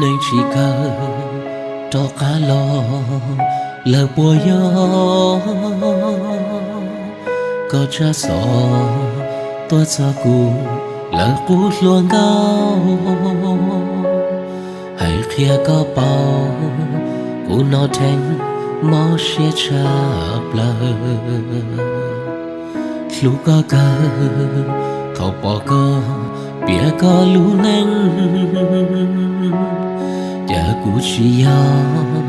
Neeg tsis kawg rov qab los, lawv puas yog koj tsab xov tuaj txog kuv lawv qub hluas nkauj? Hais qhia koj paub, kuv no dheev mob siab tshaj plaws. Hlub koj kawg, thaum pom koj piav koj lub neej, cas kuv tsis yog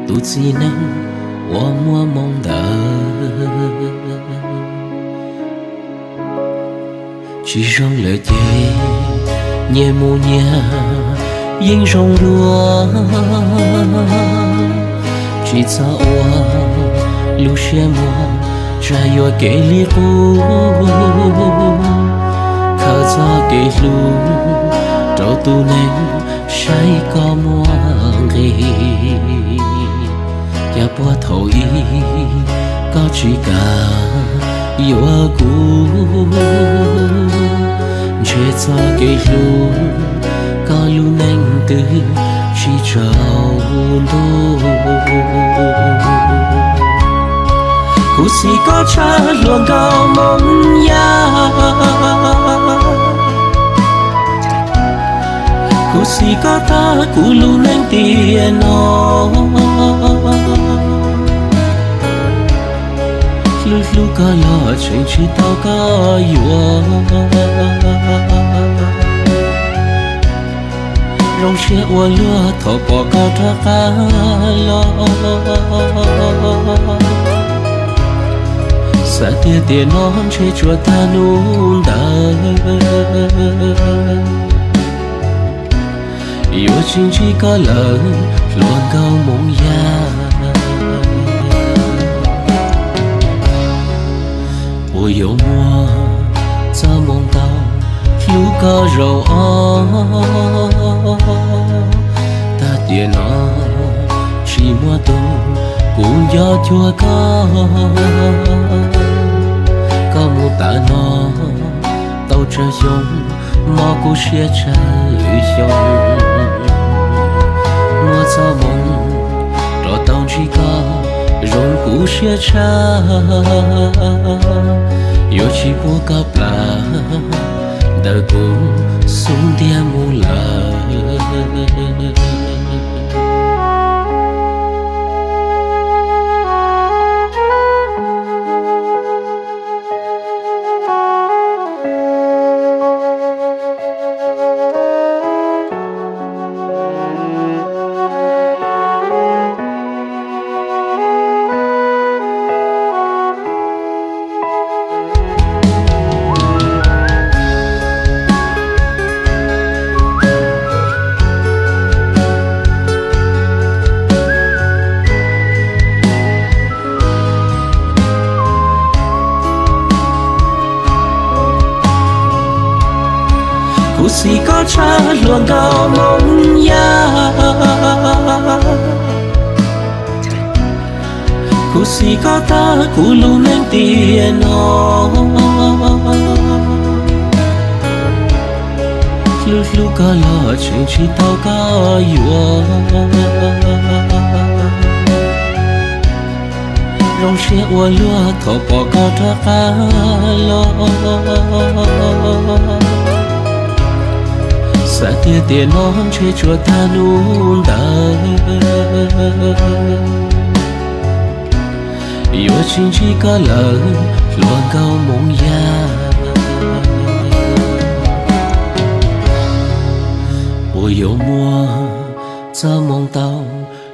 tus txiv neej uas muaj moo ntawd. Tsis zoo lawm ces nyias mus nyias yeej zoo dua. Tsis txhob ua lub siab muag, tsam yuam kev li qub. Khaws txoj kev hlub rau tus neeg saib koj muaj nqis. Cas puag thaum ub koj tsis kam yuav kuv, ntshe txoj kev hlub koj lub neej twb tsis tsaus ntuj. Kuv xim koj tshaj hluas nkauj Hmoob Yaj, kuv xim koj tag kuv lub neej tiam no. Hlub hlub koj los tseem tsis tau koj yuav. Zoo siab ua luaj thaum pom koj rov qab los. Xav tiag tiam no ntshe tsuas tag hnub ntawd. Yuav tsis ntsib koj lawm hluas nkauj Hmoob Yaj. Puas yuav muaj txoj hmoo tau hlub koj zaum ob? Tag tiam no tsis muaj tus kuv nco cuag koj. Koj mus tas no tau tsawg xyoo, mob kuv siab tsawg xyoo. Muaj txoj hmoo rov tau ntsib koj zoo kuv siab tshaj. Yuav tsis pub koj plam ntawm kuv xub ntiag mus lawm. Kuv xim koj tshaj hluas nkauj Hmoob Yaj. Kuv xim koj tag kuv lub neej tiam no. Hlub hlub koj los tseem tsis tau koj yuav. Zoo siab ua luaj thaum pom koj rov qab los. Xav tiag tiam no ntshe tsuas tag hnub ntawd. Yuav tsis ntsib koj lawm hluas nkauj Hmoob Yaj. Puas yuav muaj txoj hmoo tau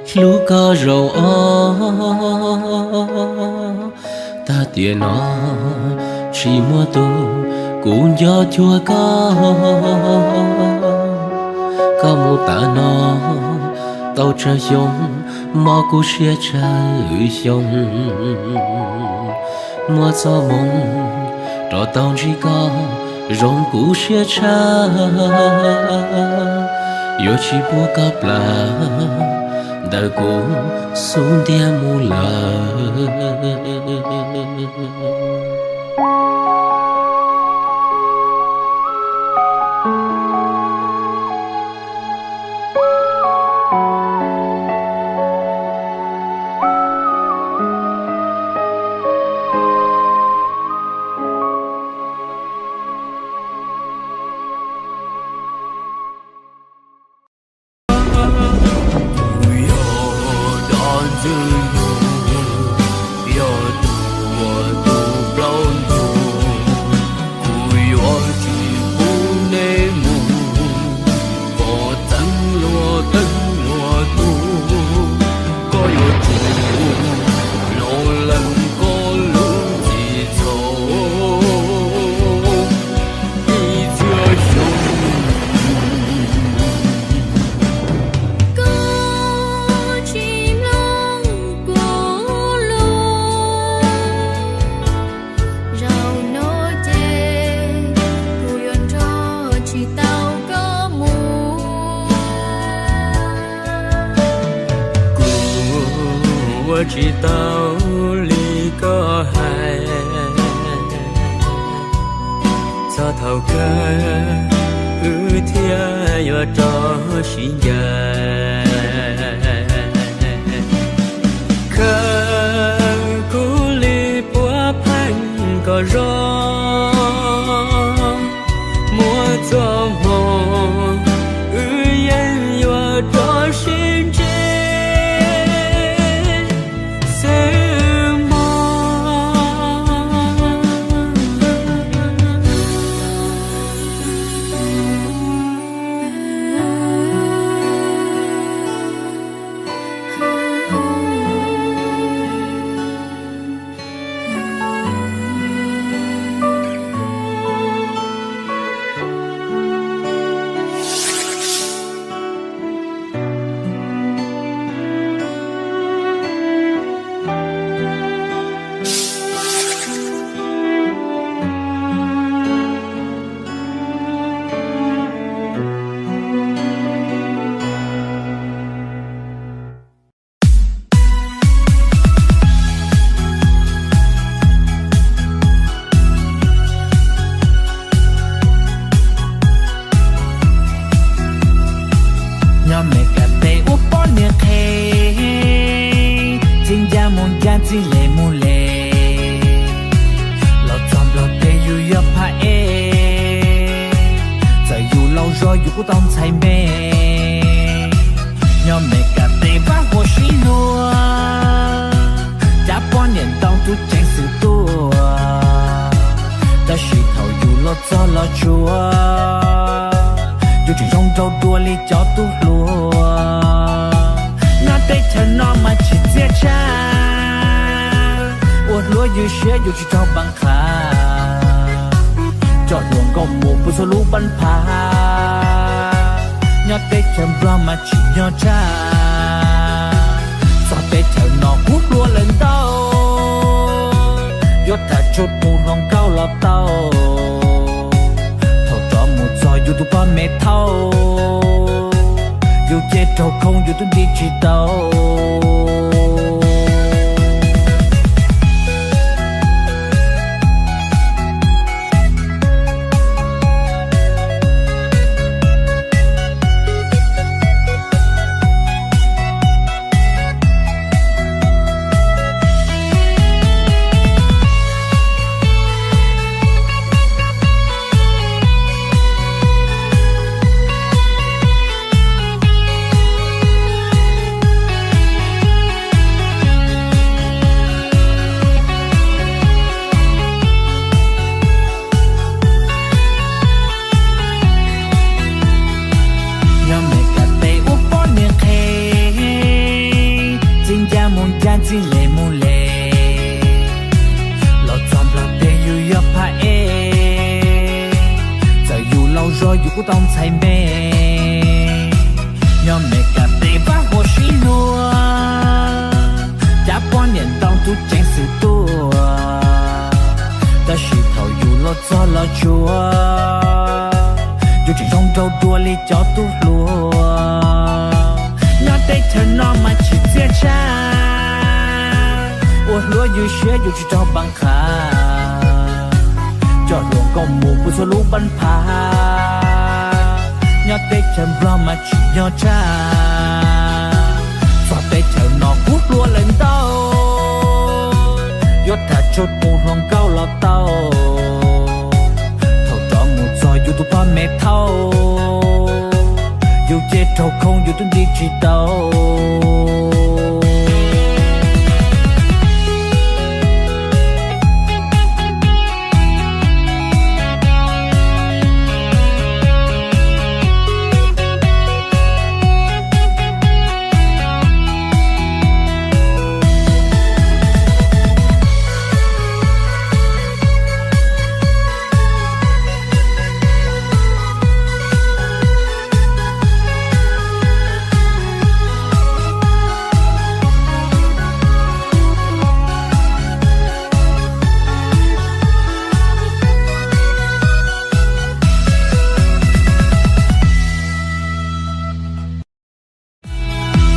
hlub koj zaum ob? Tag tiam no tsis muaj tus Kuv nco cuag koj, koj mus tas no tau tsawg xyoo, mob kuv siab tsawg xyoo. Muaj txoj hmoo rov tau ntsib koj, zoo kuv siab tshaj, yuav tsis pub koj plawg ntawm kuv xub ntiag mus lawm. Kuv yog dab ntxwg nyoog, yog tus uas tu plaub ntug. Kuv yuav tsis pub neb mus, kom txeeb luag teeb luag tug. Koj yuav tsum hnov leej koj lub txim txhaum ib txhia xyoo. Koj tsis mloog kuv lus, zaum no ces kuv yuav nrog tsis tau koj mus. Kuv ua tsis tau li koj hais, txog thaum kawg wb thiaj yuav rov sib ncaim. Khaws kuv li puav pheej kom zoo, muaj txoj hmoo wb yeej yuav rov sib ntsib xwb mog. Nyob Meskas teb ua poj niam qhev, txij ncaj mus ncaj, txij les mus les. Los txog Nplog teb yus yog phab ej, txawm yus laus zog yus kuj tau ntxhais me. Nyob Meskas teb vaj huam sib luag, cab poj niam ntoo tub ceev xwm tuaj. Tab sis thaum yus los txog los tsuas, yus tseem zoo nraug dua li cov tub hluas. Nyob teb chaws no mas tsis txiaj tsha, ua hluas ywg siab yus tsis raug npam qha. Coj hluas nkauj mus puag txhua lub npab pha, nyob teb chaws Nplog mas tsis nyob tsha. Txog teb chaws no kuv hluas lawm ntau, yuav tham tsuj tus hluas nkauj los tau. Thaum rov mus txog yus tus poj me thauj, yus ces raug khoo yus twb nti tsis tau. Zog yus kuj tau ntxhais me, nyob Meskas teb vaj huam sib luag, cas poj niam ntoo tub ceev xwm tuaj, tab sis thaum yus los txog los tsuav, yus tseem zoo nraug dua li cov tub hluas. Nyob teb chaws no mas tsis txiaj ntsha, ua hluas yus siab yus tsis raug npav qha, coj hluas nkauj mus puas txhua lub npab pha. Nyob teb chaws Nplog mas tsis nyob tshaj, txog teb chaws no kuj hluas lawm ntau, yuav tham tsuag mus hluas nkauj los tau. Thaum rov mus txog yus tus poj me thauj, yus ces raug khoo yus twb nti tsis tau.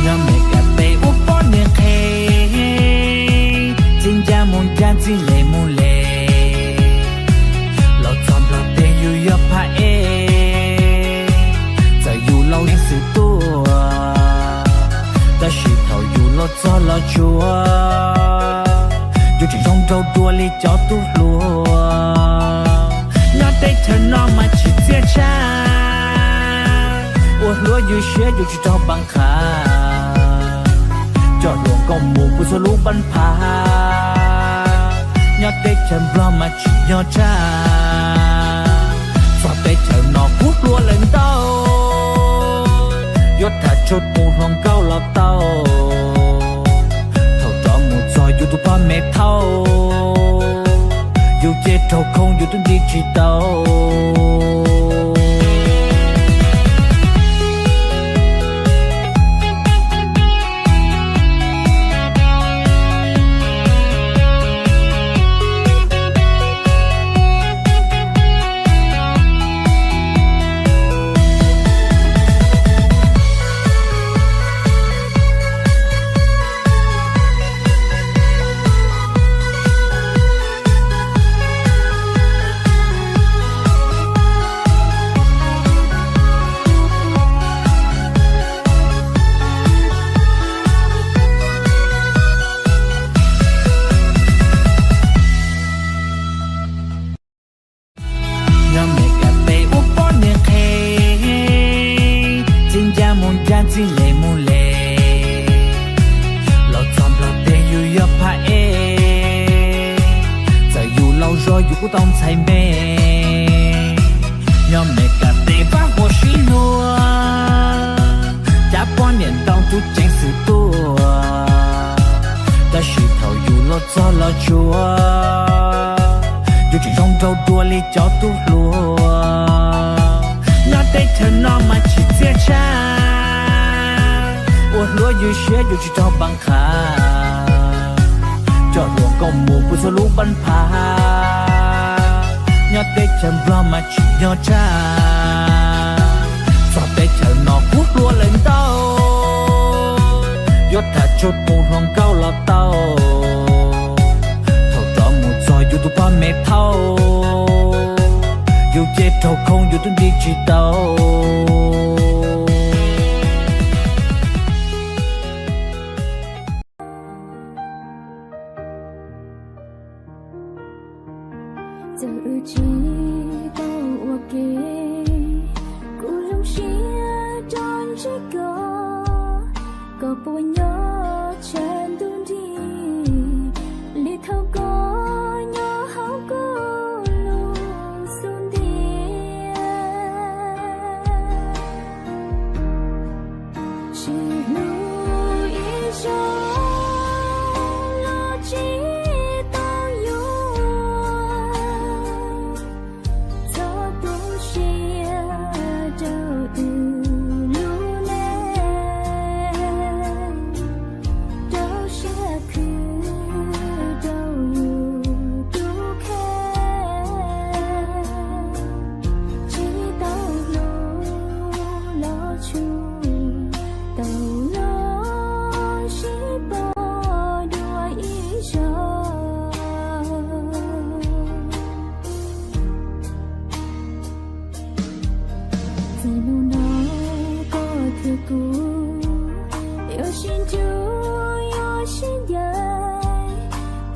Nyob Meskas teb ua poj niam qhev, txij ncaj mus ncaj txij le mus le, los txog Nplog teb yus yog phaj ej, txawm yus laus leej xwm tuaj, tab sis thaum yus los txog los tsuav, yus tseem zoo nraug dua li cov tub hluas. Nyob teb chaws no mas tsis txiaj ntsha, ua hluas yus siab yus tsis raug npav qha, coj hluas nkauj mus puas txhua lub npab pha. Nyob teb chaws Nplog mas tsis nyob tshaj, txog teb chaws no kuj hluas lawm ntau, yuav tham tsuag mus hluas nkauj los tau. Thaum rov mus txog yus tus poj me thauj, yus ces raug khoo yus twb nti tsis tau. Nyob Meskas teb ua poj niam qhev, txij ncaj mus ncaj txij le mus le, los txog Nplog teb yus yog phaj ej, txawm yus laus zog yus kuj tau ntxhais me. Nyob Meskas teb vaj huam sib luag, cas poj niam ntoo tub ceev xwm tuaj, tab sis thaum yus los txog los tsuav, yus tseem zoo nraug dua li cov tub hluas. Nyob teb chaws no mas tsis txiaj ntsha, ua hluas yus siab yus tsis raug npav qha, coj hluas nkauj mus puas txhua lub npab pha. Nyob teb chaws Nplog mas tsis nyob tshaj, txog teb chaws no kuj hluas lawm ntau, yuav tham tsuag mus hluas nkauj los tau. Thaum rov mus txog yus tus poj me thauj, yus ces raug khoo yus twb nti tsis tau. Txawm wb tsis tau ua ke, kuv zoo siab rau ntsib koj, koj puas nyob tshav ntuj nrig li thaum koj nyob hauv kuv lub xub ntiag. Hnub no koj thiab kuv yuav sib ntsib yuav sib ncaim,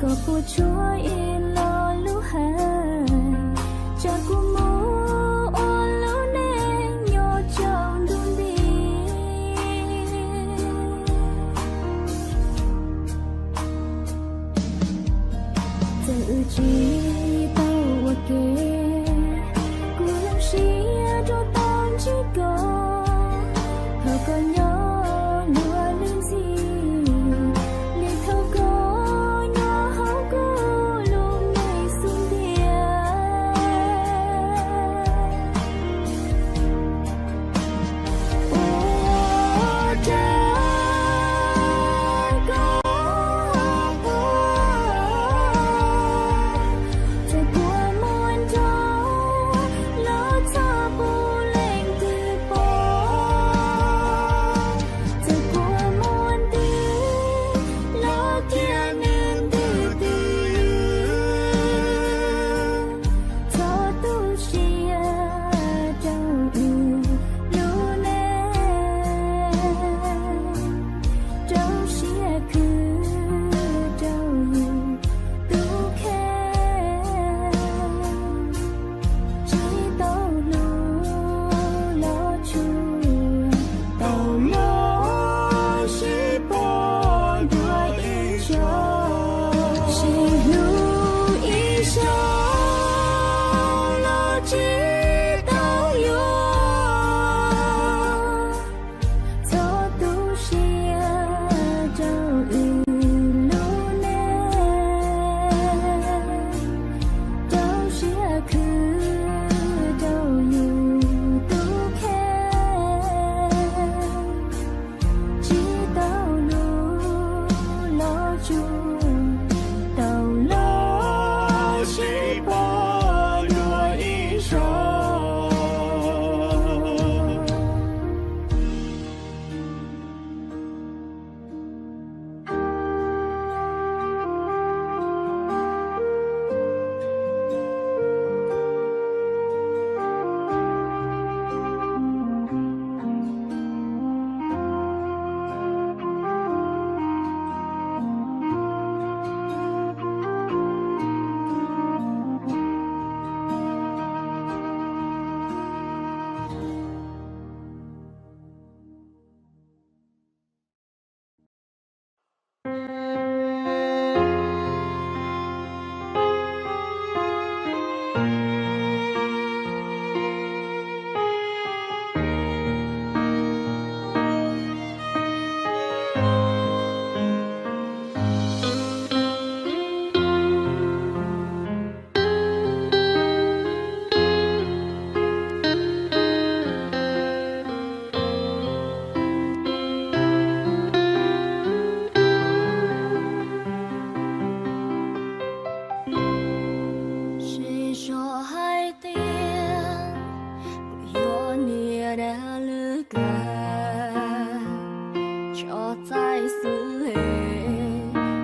koj puas tsuaj ib lo lus hais, tsam kuv mus ua lub neej nyob tsaus ntuj nti. Txawm wb tsis tau ua ke, kuv zoo siab rau tau ntsib koj, thaum koj nyob luag lub ntxhi, li thaum koj nyob hauv kuv lub neej xub ntiag. Ua rau koj pom, txawm kua muag nrov los txhob pub leej twg pom, txawm kua muag nti los thiab nws nti ti, txhob tu siab rau wb lub neej, rau siab khwv rau yus tus kheej. Tsis tau hlub los tsuas tau los sib pom dua ib zaug, sib hlub ib zaug los tsis tau yuav. Txhob tu siab rau wb lub neej, rau siab khwv rau yus tus kheej. Tsis tau hlub los tsuas tau los sib pom dua ib zaug. Seb zog hais tias kuv yog niam dab lwm kawg, tso txais xwb es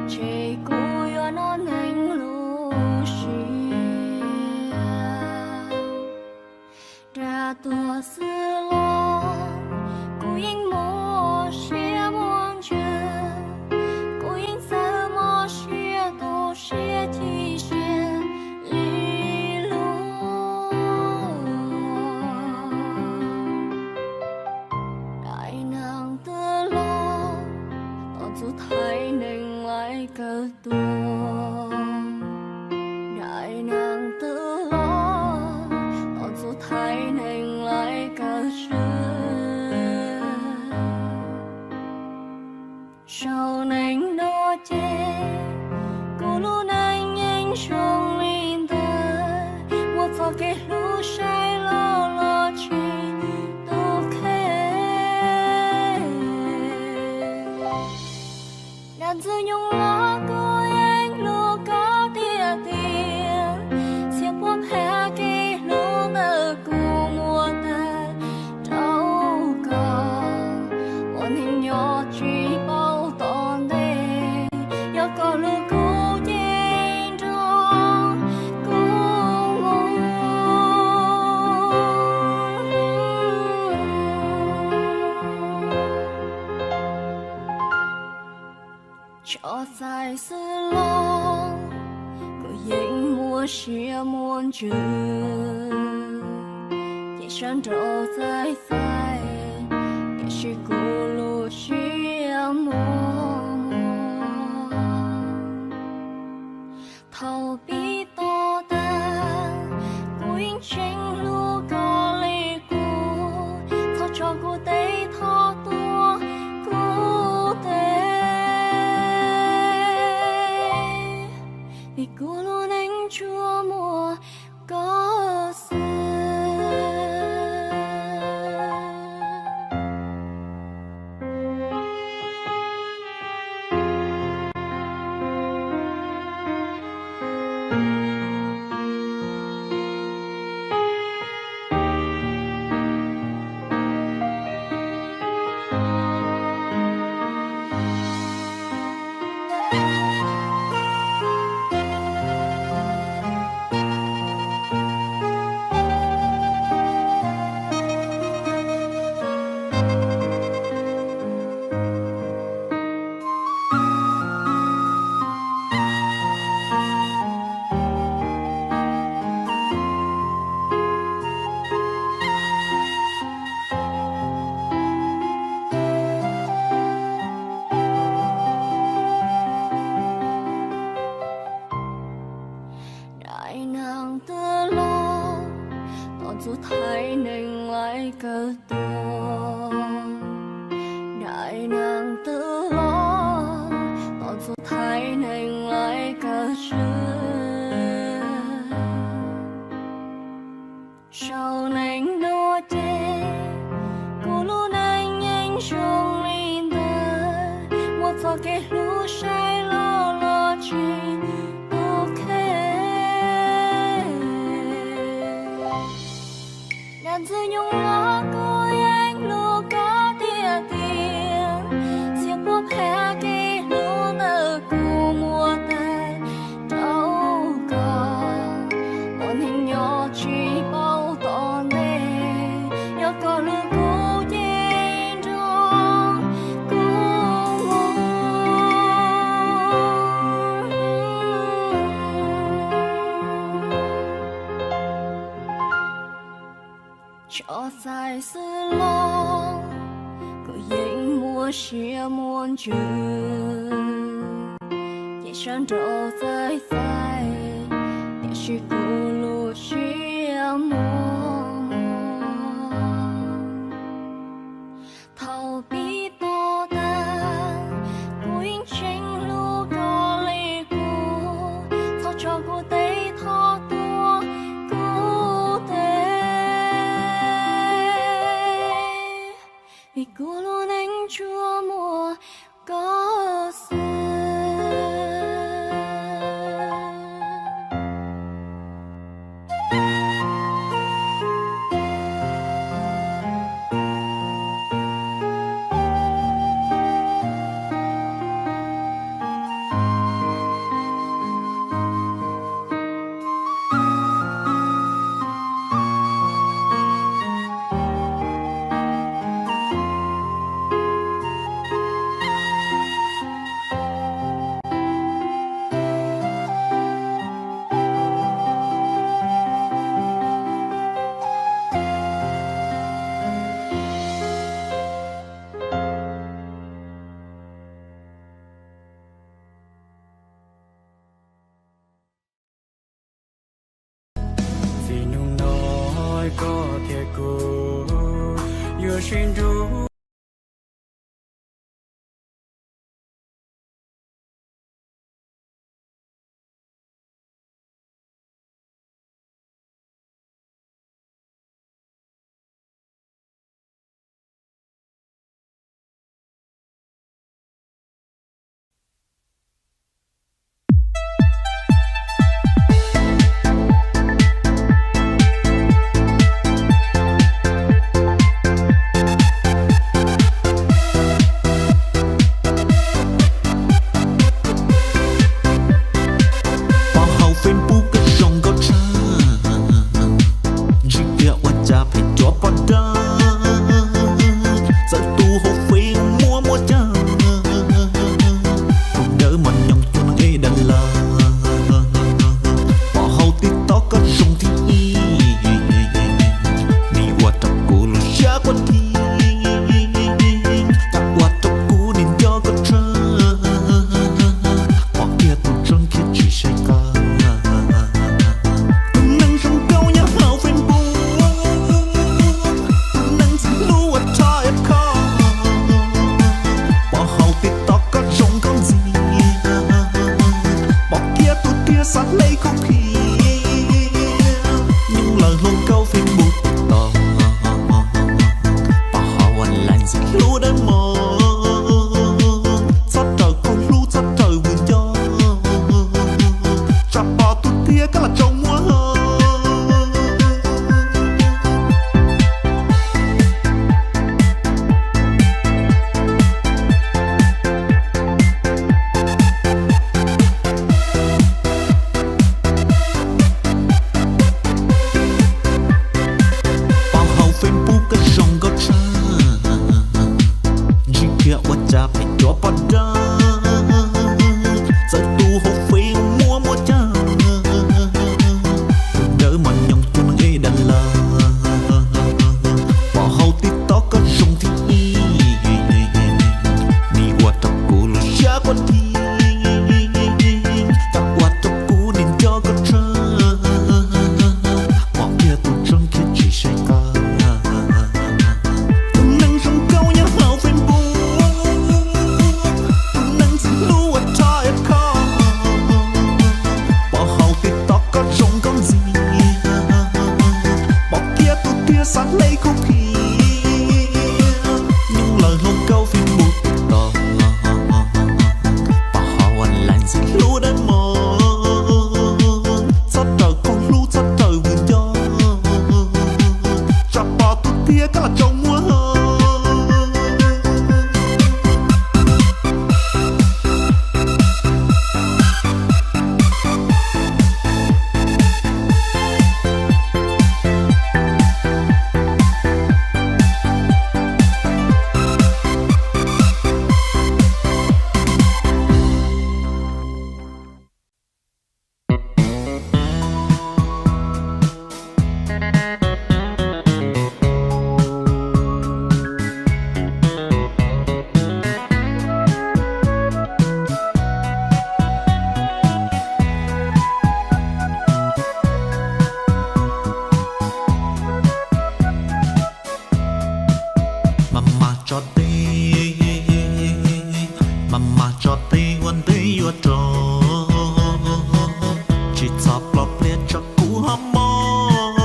ntshe kuv yuav noj neeg lub siab. Rau tuag xwb los kuv yeej muaj siab muaj ntsws, kuv yeej txawj mob siab tu siab chim siab li luag. Daim neeg twg los tom txug thaiv neeg laij kawg tuag. Daim neeg twg los tom txug thaiv neeg laij kawg swb. Saum neeg no ces kuv lub neej yeej zoo li ntawd, muaj txoj kev hlub saib loj los tsis tu kheej. Dab ntxwg nyoog los kuv yeej hlub koj tiag tiag, txhia puab pheej kev hlub ntawm kuv muaj tag. Tso txais xwb los kuv yeej muaj siab muaj ntsws, ces sab nraud txaij txaij, tiam sis kuv lub siab muag muag. Thaum pib to tas, kuv yeej tseem hlub koj li qub, txhob tso kuv teb, txhob tua kuv teb, vim kuv lub neej tsuas muaj koj xwb. Daim neeg twb laus, tom ntxuav thaij neeg laij kawg tuag. Daim neeg twb laus, tom ntxuav thaij neeg laij kawg swb. Saum neeg dua ces kuv lub neej yeej zoo li ntawd, muaj txoj kev hlub saib los los tsis tu khe. Yam ntxwg nyoog los kuv yeej hlub koj tiag tiag, txhia puab pheej kev hlub ntawm kuv muab tag rau koj. Ua neeg nyob tsis paub tom ntej, yog koj hlub kuv ces nrog kuv mus. Tso txais xwb los kuv yeej muaj siab muaj ntsws, ces sab nraud txaij txaij, tiam sis kuv lub siab muag muag. Thaum pib to tas, kuv yeej tseem hlub koj li qub, txhob tso kuv teb, txhob tua kuv teb, vim kuv lub neej tsuas muaj koj xwb. Txij hnub no koj thiab kuv yuav sib nrug. Ib khub khiav nyuj lawm hluas nkauj Facebook tos, pom hauv online ntxim hlub dawb mos, txhob raws koob hlub txhob raws vwm nco, tsam pom tus tiag koj los tsaus muag. Mas mas tso tes, mas mas tso tes ua ntej yuav rov, tsis txhob ploj pliag tso kuv ho mob,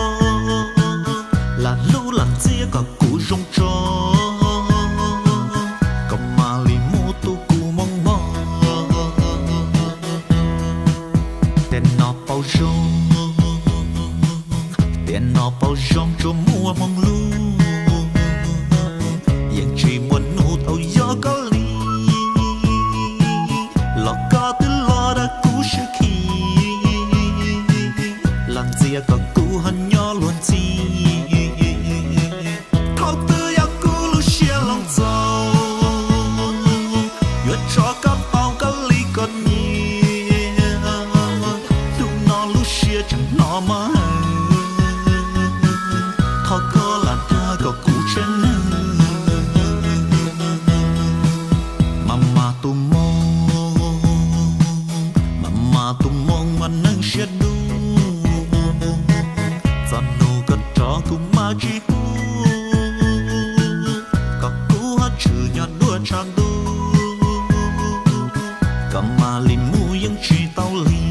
lam hlub lam txiaj kom kuv zoo tso, kom mam li mus tu kuv moo mog. Tiam no paus zoo, tiam no paus zoo tsuas muaj hmoov lug, yeej tsis muaj nub tau yog koj li, los koj twb los dag kuv siab khi, lam ntxias kom kuv ho nyob luag ntxhi. Thaum twg yog kuv lub siab hloov txaus, yuav tso koj tau koj li koj nyiam, hnub no lub siab tseem hnov mas, thov koj lam dag kom kuv tsheej neeg. Mas mas tus moo, mas mas tus moo mas neeg siab dub, txog hnub koj rov kuv mam tsis hu, kom kuv ho tshwm nyob dua tshav ntuj, koj mam li mus yeej tsis tau li.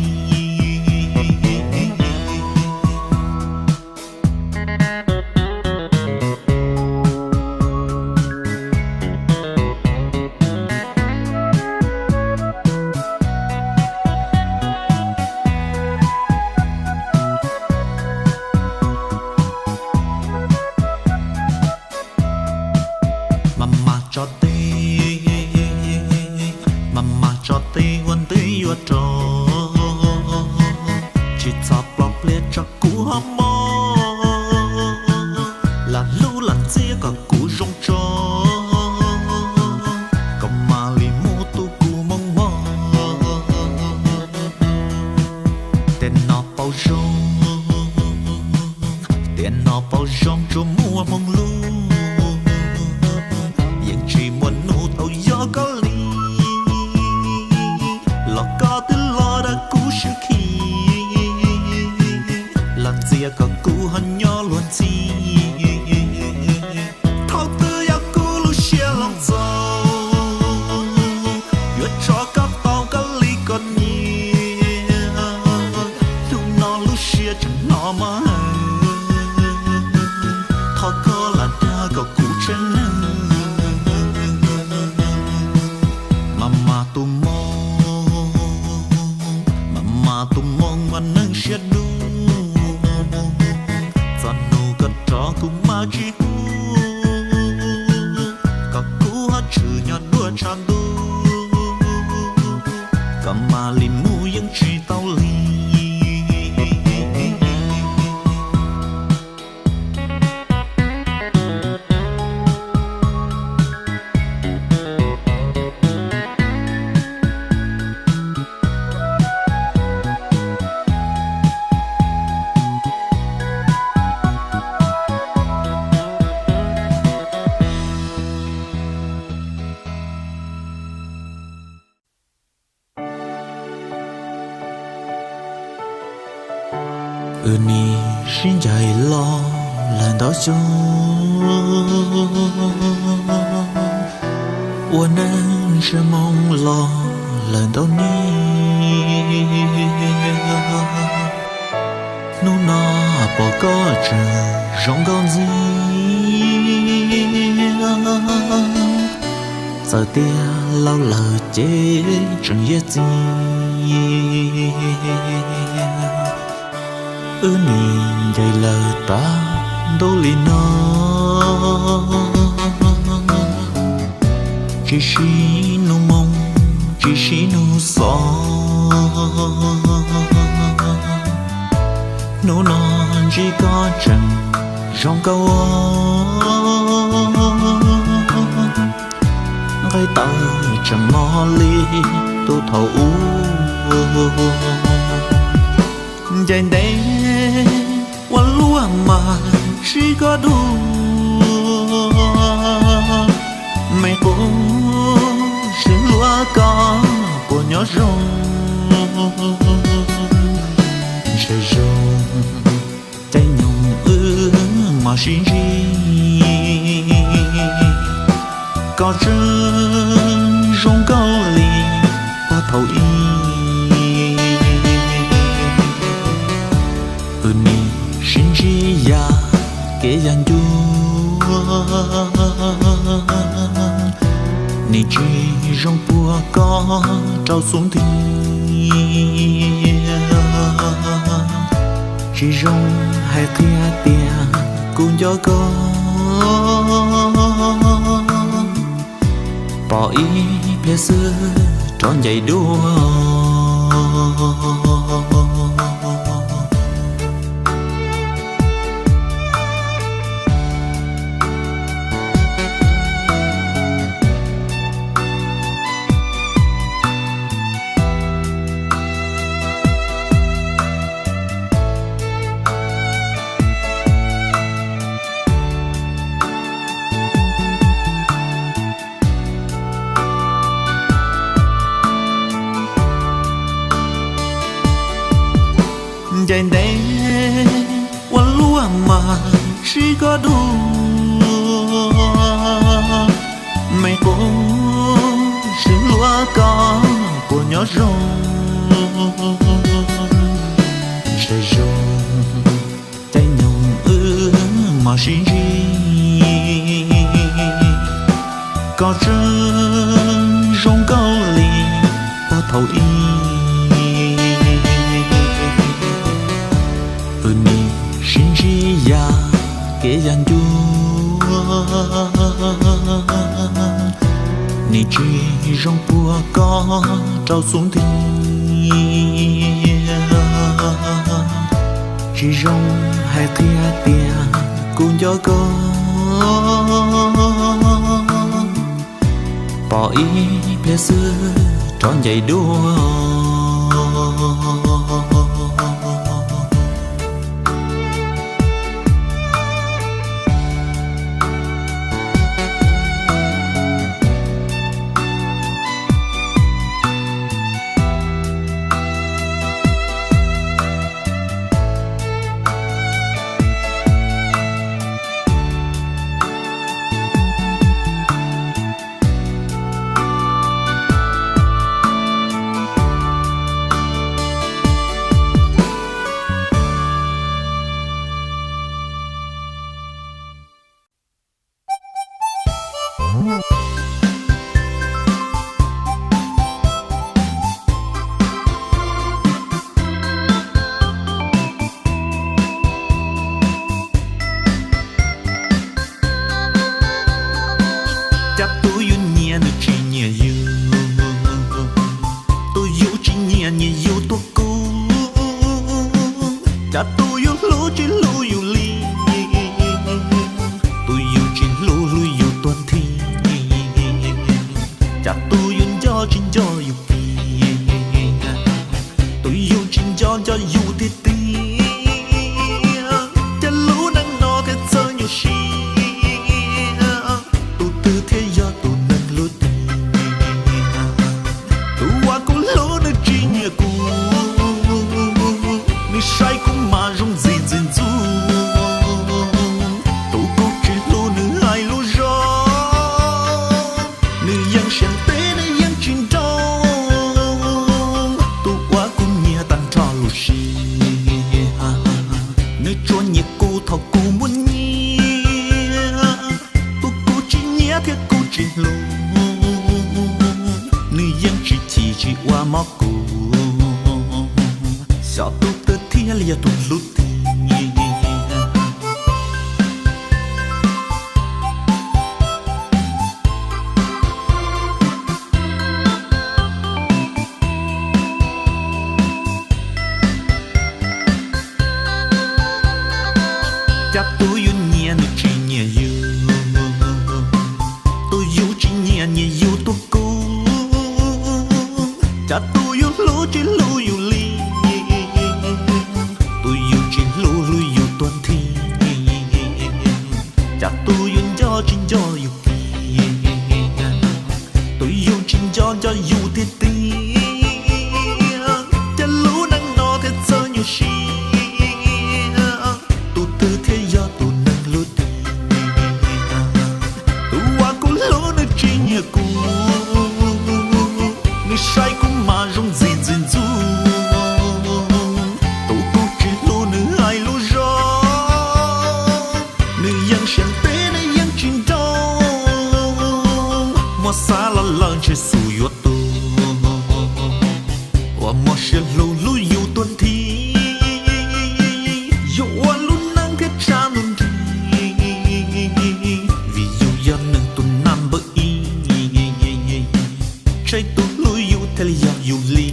Mas mas tso tes, mas mas tso tes ua ntej yuav rov, tsis txhob ploj pliag tso kuv ho mob, lam hlub lam txiaj kom kuv zoo tso, kom mam li mus tu kuv moo mog. Tiam no paus zoo, tiam no paus zoo tsuas muaj hmoov lug, yeej tsis muaj nub tau yog koj li, los koj twb los dag kuv siab khi, lam ntxias kom kuv ho nyob luag ntxhi. Thaum twg yog kuv lub siab hloov txaus, yuav tso koj tau koj li koj nyiam, hnub no lub siab tseem hnov mas, thov koj lam dag kom kuv tsheej neeg. Mas mas tus moo, mas mas tus moo mas neeg siab dub, txog hnub koj rov kuv mam tsis hu, kom kuv ho tshwm nyob dua tshav ntuj, koj mam li mus yeej tsis tau li. Wb nim sib ncaim los lawm ntau xyoo, ua neej ntsej moo los lawm ntau niaj. Hnub no pom koj tseem zoo nkauj ntxiv, Txawm tias laus lawm ces tseem yaj txiv, wb nim ncaim lawm tas ntuj li no. Tsis sib nug moo, tsis sib nug xov, hnub no ntsib koj tseem zoo nkauj. Nqaij tawv tseem mos li tus thaum ub. Ncaim ntev ua luaj mas sib koj dua, me qub sib hlub koj puas nyob zoo. Ntshe zoo, caij nyoog wb mam sib ntsib, koj tseem zoo nkauj li puag thaum ub. Wb nim sib ntsib yam kev yam ncua, nim tsis zoo puag koj rau xub ntiag. Tsis zoo hais qhia tias kuv nco koj, pom ib pliag xwb rov ncaim dua. Ncaim ntev ua luaj mas sib koj dua, me qub sib hlub koj puas nyob zoo. Ntshe zoo, caij nyoog wb mam sib ntsib, koj tseem zoo nkauj li puag thaum ub. Wb nim sib ntsib yam kev yam ncua, nim tsis zoo puag koj rau xub ntiag. Tsis zoo hais qhia tias kuv nco koj, pom ib pliag xwb rov ncaim dua. Cas tus yus nyiam nws tsis nyiam yus, tus yus tsis nyiam nyiam yus tuag kub. Cas tus yus hlub tsis hlub yus li, tus yus tsis hlub hlub yus tuag nthi. Cas tus yus nco tsis nco yus kiag, tus yus tsis nco nco yus tiag tiag. Cas lub neej no thiaj txawj nyuaj siab, tus twg thiaj yog tus neeg hlub tiag. Tus uas kuv hlub nws tsis nyiam kuv, nws saib kuv mas zoo ntxim ntxim ntxub. Tus kuv tsis hlub nws hais lus zoo, nws yeej siab ntev mob kuv, xyov tus twg thiaj li yog tus hlub tiag. Cas tus yus nyiam nws tsis nyiam yus, tus yus tsis nyiam nyiam yus tuag kub. Cas tus yus hlub tsis hlub yus li, tus yus tsis hlub hlub yus tuag nthi. Cas tus yus nco tsis nco yus kiag, tus yus tsis nco nco yus tiag tiag. Cas lub neej no thiaj txawj nyuaj siab, tus twg thiaj yog tus neeg hlub tiag. Tus uas kuv hlub nws tsis nyiam kuv, nws saib kuv mas zoo ntxim ntxim ntxub. Tus kuv tsis hlub nws hais lus zoo, nws yeej siab ntev nws yeej tsis nrau. Muab xav los lawm ntshe xub yuav tuag, uas muaj siab hlub hlub yus tuag nthi. Yus ua lub neej thiaj tshaj ntuj nrig, vim yus yog nws tus naj npawb ib. Tsheej tus hlub yus thiaj li yog yus li.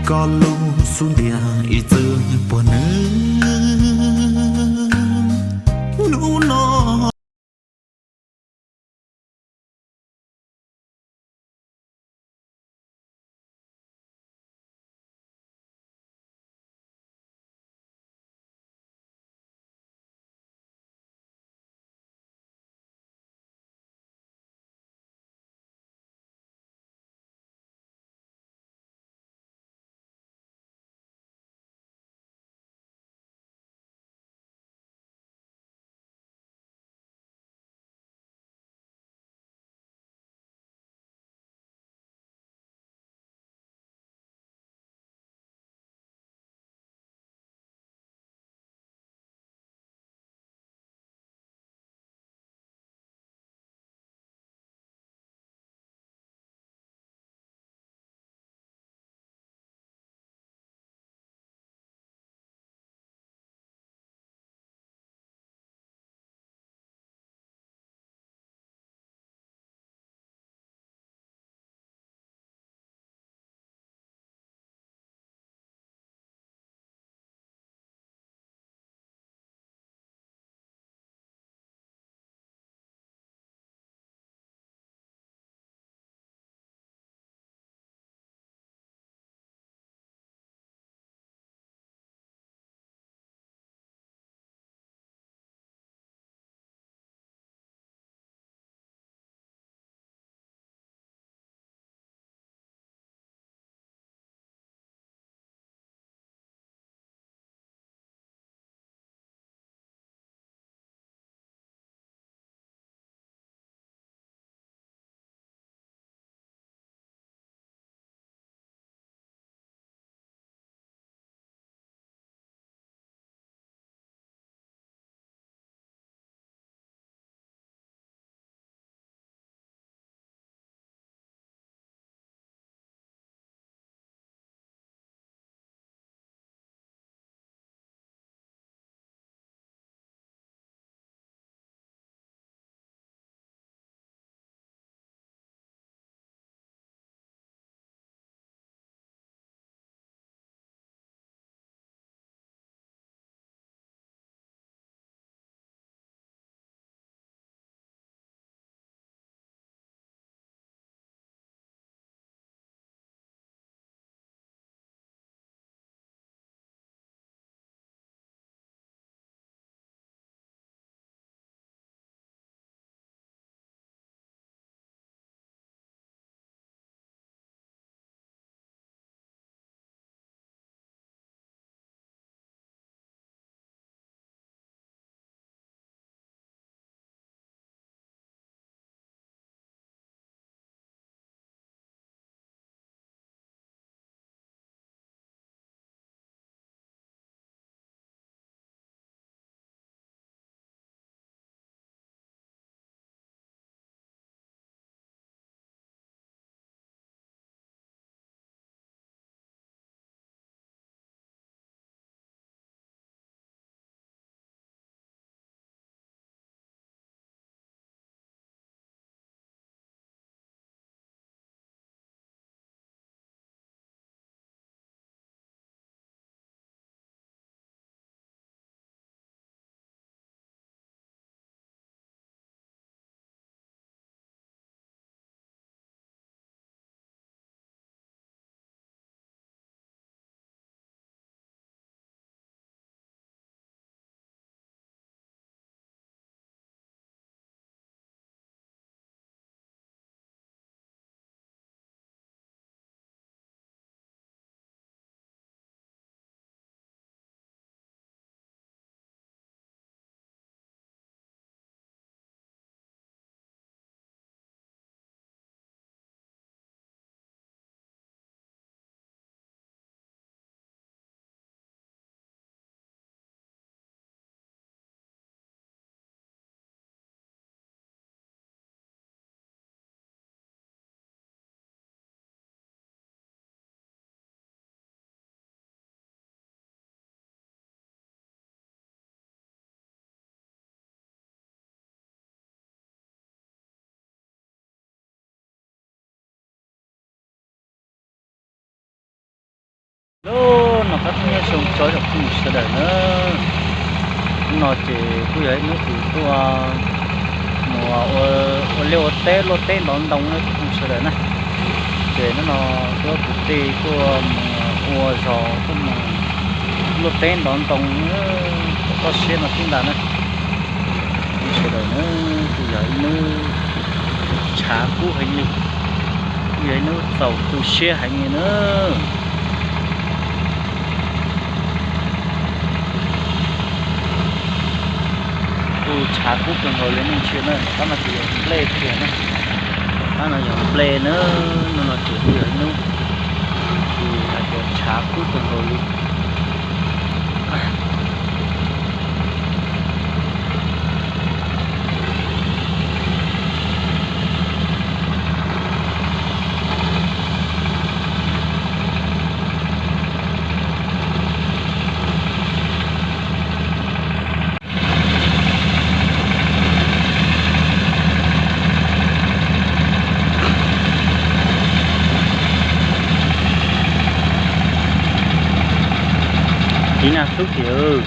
Koj lub xub ntiag ib txwm puag nws, hnub no Ub, noj qab nyob zoo tso ib tsoom phooj ywg sawv daws na. Hnub no ces kuj yog ib hnub kuv tuaj mus ua liaj ua teb luaj teb ntov ntoo na phooj ywg sawv daws na. Ces hnub no kuv kwv tij tuaj mus ua zog tuaj mus luaj teb ntov ntoo, toj siab no xwb ntag na. Phooj ywg sawv daws na, kuj yog ib hnub tshav kub heev li, kuj yog ib hnub txaus tu siab heev li na. Kuj tshav kub kawg nkaus li nej ntsia na, tom qab no ces yog nplej kiag na, tom qab no yog nplej na. Hnub no ces kuj yog ib hnub kuj hais tias tshav kub kawg nkaus li. Tiv nag xub thiab.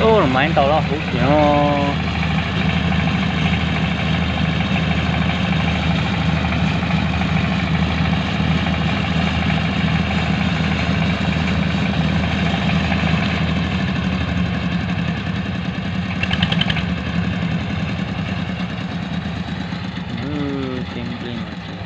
Ub, los mas ntau loj huv tiag no. Tej nplej no ces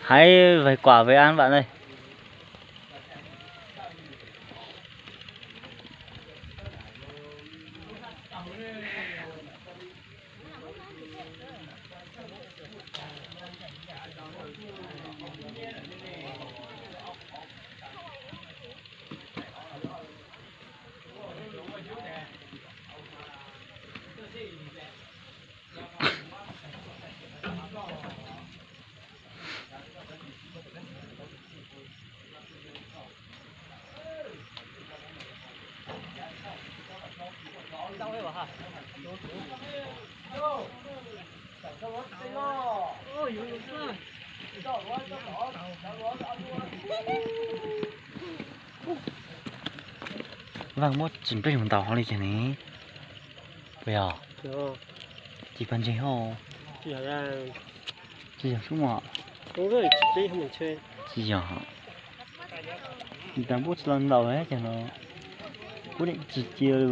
Hãy về quà về ăn bạn ơi. Vaj muab tsis nplej mus ntaus ho li cas ne? Puas yog? Tsis pab ntseg ho. Tsis yog sub mos. Tsis yog. Tsis tas npuab tsis los ntaus cas no. Kuv niam tsis cia li.